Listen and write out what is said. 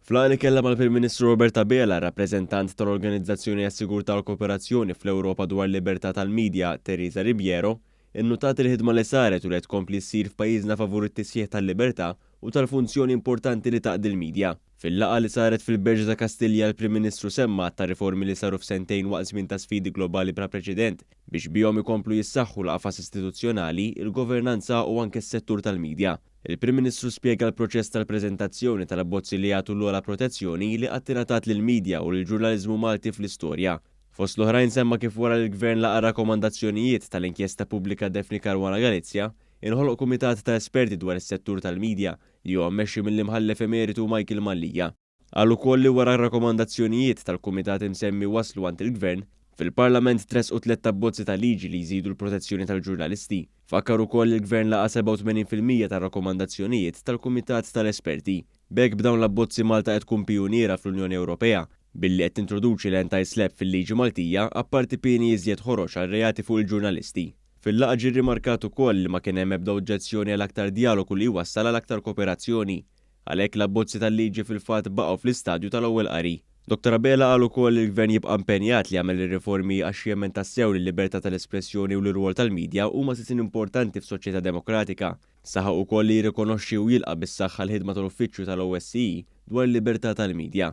F'laqgħa li kellha mal-Prim Ministru Robert Abela, r-rappreżentant tal-Organizzazzjoni għas-Sigurtà u l-Kooperazzjoni fl-Ewropa dwar Libertà tal-Media, Teresa Ribiero, innutat il-ħidma li saret u li qed tkompli ssir f'pajjiżna favur it-tisħiħ tal-libertà u tal-funzjoni importanti li taqdi l-media. Fil-laqgħa li saret fil-Berġa ta' Kastilja l-Prim Ministru semma għadd ta' riformi li saru f'sentejn waqt żmien ta' sfidi globali bla preċedent biex bihom ikomplu jissaħħu l-qafas istituzzjonali, il-governanza u anke s-settur tal-media. Il-Prim Ministru spjega l-proċess tal-preżentazzjoni tal-abbozzi li jagħtu l-ogħla protezzjoni li qatt ingħatat lill-media u lill-ġurnaliżmu Malti fl-istorja. Fost l-oħrajn semma kif wara li l-Gvern laqa' r-rakkomandazzjonijiet tal-inkjesta pubblika Daphne Caruana Galizia, inħoloq kumitat ta' esperti dwar is-settur tal-media li huwa mmexxi mill-Imħallef Emeritu Michael Mallia. Qal ukoll li wara r-rakkomandazzjonijiet tal-kumitat imsemmi waslu għand il-Gvern, fil-Parlament tressqu tlett abbozzi ta' liġi li jżidu l-protezzjoni tal-ġurnalisti. Fakkar ukoll li l-Gvern laqa' 87% tar-rakkomandazzjonijiet tal-kumitat tal-esperti. B'hekk b'dawn l-abbozzi Malta qed tkun pijuniera fl-Unjoni Ewropea billi qed tintroduċi l-anti-SLAPP fil-liġi Maltija apparti pieni iżjed ħorox għal reati fuq il-ġurnalisti. Fil-laqgħa ġie rrimarkat ukoll li ma kien hemm ebda oġġezzjoni għal aktar djalogu li jwassal għal aktar kooperazzjoni. Għalhekk l-abbozzi tal-liġi fil-fatt baqgħu fl-istadju tal-ewwel qari. Dottor Abela qal ukoll li l-Gvern jibqa' impenjat li jagħmel ir-riformi għax jemmen tassew li l-libertà tal-espressjoni u l-irwol tal-media huma sisien importanti f'soċjetà demokratika. Saħaq ukoll li jirrikonoxxi u jilqa' bis-saħħa l-ħidma tal-Uffiċċju tal-OSCE dwar il-libertà tal-media.